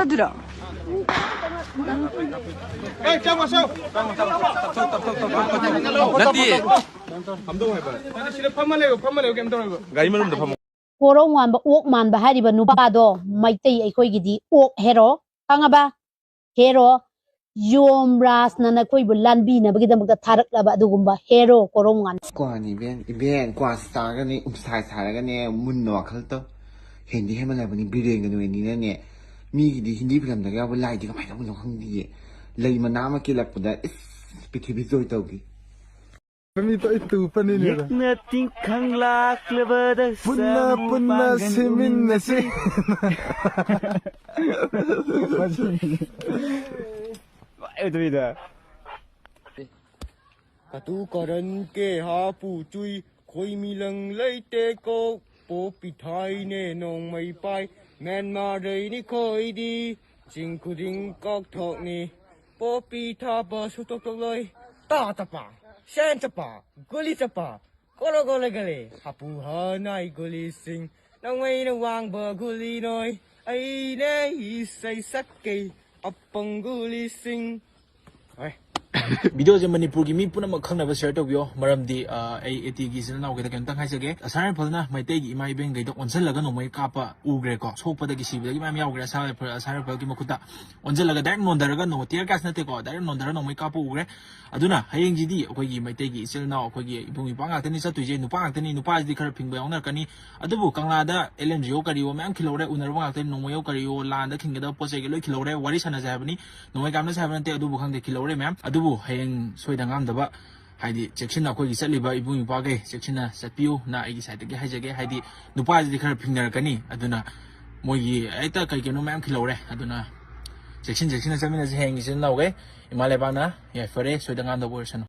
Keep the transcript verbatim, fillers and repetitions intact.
ꯑꯗꯨꯔꯣ? ꯅꯠꯇꯦ꯫ ꯁꯤꯗ ꯐꯝꯃ ꯂꯩꯌꯣ, ꯐꯝꯃ ꯂꯩꯌꯣ, ꯀꯩꯝ ꯇꯧꯔꯣꯏꯕ꯫ ꯒꯥꯔꯤ ꯃꯅꯨꯡꯗ ꯐꯝꯃꯣ꯫ ꯀꯣꯔꯧꯉꯥꯟꯕ ꯑꯣꯛ ꯃꯥꯟꯕ ꯍꯥꯏꯔꯤꯕ ꯅꯨꯄꯥꯗꯣ ꯃꯩꯇꯩ ꯑꯩꯈꯣꯏꯒꯤꯗꯤ ꯑꯣꯛ ꯍꯦꯔꯣ, ꯈꯪꯉꯕ? ꯍꯦꯔꯣ, ꯌꯣꯝꯔꯥꯖꯅ ꯅꯈꯣꯏꯕꯨ ꯂꯥꯟꯕꯤꯅꯕꯒꯤꯗꯃꯛꯇ ꯊꯥꯔꯛꯂꯕ ꯑꯗꯨꯒꯨꯝꯕ ꯍꯦꯔꯣ ꯀꯣꯔꯧꯉꯥꯟꯕ꯫ ꯀ꯭ꯋꯥꯅꯤ ꯏꯕꯦꯟ, ꯏꯕꯦꯟ ꯀ꯭ꯋꯥ ꯆꯥꯒꯅꯤ ꯎꯝꯁꯥꯏ ꯁꯥꯔꯒꯅꯦ ꯃꯨꯟꯅ ꯋꯥꯈꯜ ꯇꯧ꯫ ꯍꯦꯟꯗꯤ ꯍꯦꯟꯃꯜꯂꯕꯅꯤ ꯕꯤꯔꯦꯟꯒ ꯅꯣꯏꯅꯤꯅꯅꯦ꯫ ꯃꯤꯒꯤꯗꯤ ꯍꯤꯟꯗꯤ ꯐꯤꯂꯝꯗꯒ ꯌꯥꯎꯕ ꯂꯥꯏꯗꯤ ꯀꯃꯥꯏꯅ ꯇꯧꯕꯅꯣ ꯈꯪꯗꯤꯌꯦ꯫ ꯂꯩ ꯃꯅꯥ ꯑꯃ ꯀꯦꯜꯂꯛꯄꯗ ꯏꯁ ꯄ꯭ꯔꯤꯊꯤꯕꯤ ꯖꯣꯏ ꯇꯧꯈꯤ꯫ ꯃꯤꯠꯅ ꯇꯤꯡꯈꯪ ꯂꯥꯛꯂꯕꯗ ꯄꯨꯟꯅ ꯄꯨꯟꯅ ꯁꯦꯝꯃꯤꯟꯅꯁꯤ꯫ ꯀꯇꯨ ꯀꯔꯟ ꯀꯦ ꯍꯥꯄꯨ ꯆꯨꯏ ꯈꯣꯏ ꯃꯤꯂꯪ ꯂꯩꯇꯦꯀꯣ꯫ ꯄꯣꯄꯤ ꯊꯥꯏꯅꯦ ꯅꯣꯡꯃꯩ ꯄꯥꯏ ꯃꯦꯟꯃꯥꯔꯗꯩꯅꯤ ꯈꯣꯏꯗꯤ꯫ ꯆꯤꯡ ꯈꯨꯗꯤꯡ ꯀꯥꯎꯊꯣꯛꯅꯤ ꯄꯣꯄꯤ ꯊꯥꯕ ꯁꯨꯇꯣꯛ ꯇꯣꯛꯂꯣꯏ꯫ ꯇꯥ ꯆꯄꯥ ꯁꯦꯟ ꯆꯄꯥ ꯒꯨꯂꯤ ꯆꯄꯥ ꯀꯣꯂꯣ ꯀꯣꯂꯦ ꯒꯂꯦ ꯍꯥꯄꯨ ꯍꯅꯥꯏ ꯒꯨꯂꯤꯁꯤꯡ ꯅꯣꯡꯃꯩꯅ ꯋꯥꯡꯕ ꯒꯨꯂꯤ ꯅꯣꯏ꯫ ꯑꯩꯅꯦ ꯏꯁꯩ ꯁꯛꯀꯦ ꯑꯄꯪ ꯒꯨꯂꯤꯁꯤꯡ꯫ ꯚꯤꯗꯤꯑꯣꯁꯦ ꯃꯅꯤꯄꯨꯔꯒꯤ ꯃꯤ ꯄꯨꯝꯅꯃꯛ ꯈꯪꯅꯕ ꯁꯤꯌꯔ ꯇꯧꯕꯤꯌꯣ꯫ ꯃꯔꯝꯗꯤ ꯑ, ꯑꯩ ꯑꯦ ꯇꯤꯒꯤ ꯏꯆꯤꯜ ꯏꯅꯥꯎꯈꯩꯗ ꯀꯩꯝꯇꯪ ꯍꯥꯏꯖꯒꯦ꯫ ꯑꯁꯥ ꯔꯥꯏꯐꯜꯅ ꯃꯩꯇꯩꯒꯤ ꯏꯃꯥ ꯏꯕꯦꯟꯈꯩꯗ ꯑꯣꯟꯁꯤꯜꯂꯒ ꯅꯣꯡꯃꯩ ꯀꯥꯞꯄ ꯎꯈ꯭ꯔꯦꯀꯣ꯫ ꯁꯣꯛꯄꯗꯒꯤ ꯁꯤꯕꯗꯒꯤ ꯃꯌꯥꯝ ꯌꯥꯎꯈ꯭ꯔꯦ꯫ ꯑꯁꯥ ꯔꯥꯏꯐꯜ, ꯑꯁꯥ ꯔꯥꯏꯐꯜꯒꯤ ꯃꯈꯨꯠꯇ ꯑꯣꯟꯁꯤꯜꯂꯒ ꯗꯥꯏꯔꯦꯛ ꯅꯣꯟꯊꯔꯒ ꯅꯣꯡꯃꯩ, ꯇꯤꯌꯔ ꯒ꯭ꯌꯥꯁ ꯅꯠꯇꯦꯀꯣ, ꯗꯥꯏꯔꯦꯛ ꯅꯣꯟꯊꯔꯒ ꯅꯣꯡꯃꯩ ꯀꯥꯞꯄ ꯎꯈ꯭ꯔꯦ꯫ ꯑꯗꯨꯅ ꯍꯌꯦꯡꯁꯤꯗꯤ ꯑꯩꯈꯣꯏꯒꯤ ꯃꯩꯇꯩꯒꯤ ꯏꯆꯤꯜ ꯏꯅꯥꯎ ꯑꯩꯈꯣꯏꯒꯤ ꯏꯕꯨꯡ ꯏꯄ꯭ꯋꯥ ꯉꯥꯛꯇꯅꯤ ꯆꯠꯇꯣꯏꯁꯦ꯫ ꯅꯨꯄꯥ ꯉꯥꯛꯇꯅꯤ꯫ ꯅꯨꯄꯥꯁꯤꯗꯤ ꯈꯔ ꯐꯤꯡꯕ ꯌꯥꯎꯅꯔꯛꯀꯅꯤ꯫ ꯑꯗꯨꯕꯨ ꯀꯪꯂꯥꯗ ꯑꯦꯜ ꯑꯦꯟ ꯖꯤ ꯑꯣ ꯀꯔꯤꯑꯣ ꯃꯌꯥꯝ ꯈꯤꯜꯍꯧꯔꯦ꯫ ꯎꯅꯔꯨꯕ ꯉꯥꯛꯇꯅꯤ꯫ ꯅꯣꯡꯃꯩ ꯑꯣ ꯀꯔꯤꯑꯣ ꯂꯥꯟꯗ ꯈꯤꯟꯒꯗꯕ ꯄꯣꯠ ꯆꯩꯒ ꯂꯣꯏ ꯈꯤꯜꯍꯧꯔꯦ꯫ ꯋꯥꯔꯤ ꯁꯥꯟꯅꯁꯦ ꯍꯥꯏꯕꯅꯤ꯫ ꯅꯣꯡꯃꯩ ꯀꯥꯞꯅꯁꯦ ꯍꯥꯏꯕ ꯅꯠꯇꯦ꯫ ꯑꯗꯨꯕꯨ ꯈꯪꯗꯦ, ꯈꯤꯜꯍꯧꯔꯦ ꯃꯌꯥꯝ꯫ ꯑꯗꯨꯕꯨ ꯍꯌꯦꯡ ꯁꯣꯏꯗ ꯉꯥꯝꯗꯕ, ꯍꯥꯏꯗꯤ ꯆꯦꯛꯁꯤꯟꯅ ꯑꯩꯈꯣꯏꯒꯤ ꯆꯠꯂꯤꯕ ꯏꯕꯨꯡ ꯏꯄ꯭ꯋꯥꯈꯩ ꯆꯦꯛꯁꯤꯟꯅ ꯆꯠꯄꯤꯌꯨꯅ ꯑꯩꯒꯤ ꯁꯥꯏꯠꯇꯒꯤ ꯍꯥꯏꯖꯒꯦ꯫ ꯍꯥꯏꯗꯤ ꯅꯨꯄꯥꯁꯤꯗꯤ ꯈꯔ ꯐꯤꯡꯅꯔꯛꯀꯅꯤ꯫ ꯑꯗꯨꯅ ꯃꯣꯏꯒꯤ ꯍꯦꯛꯇ ꯀꯩ ꯀꯩꯅꯣ ꯃꯌꯥꯝ ꯈꯤꯜꯍꯧꯔꯦ꯫ ꯑꯗꯨꯅ ꯆꯦꯛꯁꯤꯟ ꯆꯦꯛꯁꯤꯟꯅ ꯆꯠꯃꯤꯟꯅꯁꯦ ꯍꯌꯦꯡ ꯏꯆꯤꯜ ꯏꯅꯥꯎꯈꯩ꯫ ꯏꯃꯥ ꯂꯩꯕꯥꯛꯅ ꯌꯥꯏꯐꯔꯦ꯫ ꯁꯣꯏꯗ ꯉꯥꯝꯗꯕ ꯑꯣꯏꯔꯁꯅꯨ꯫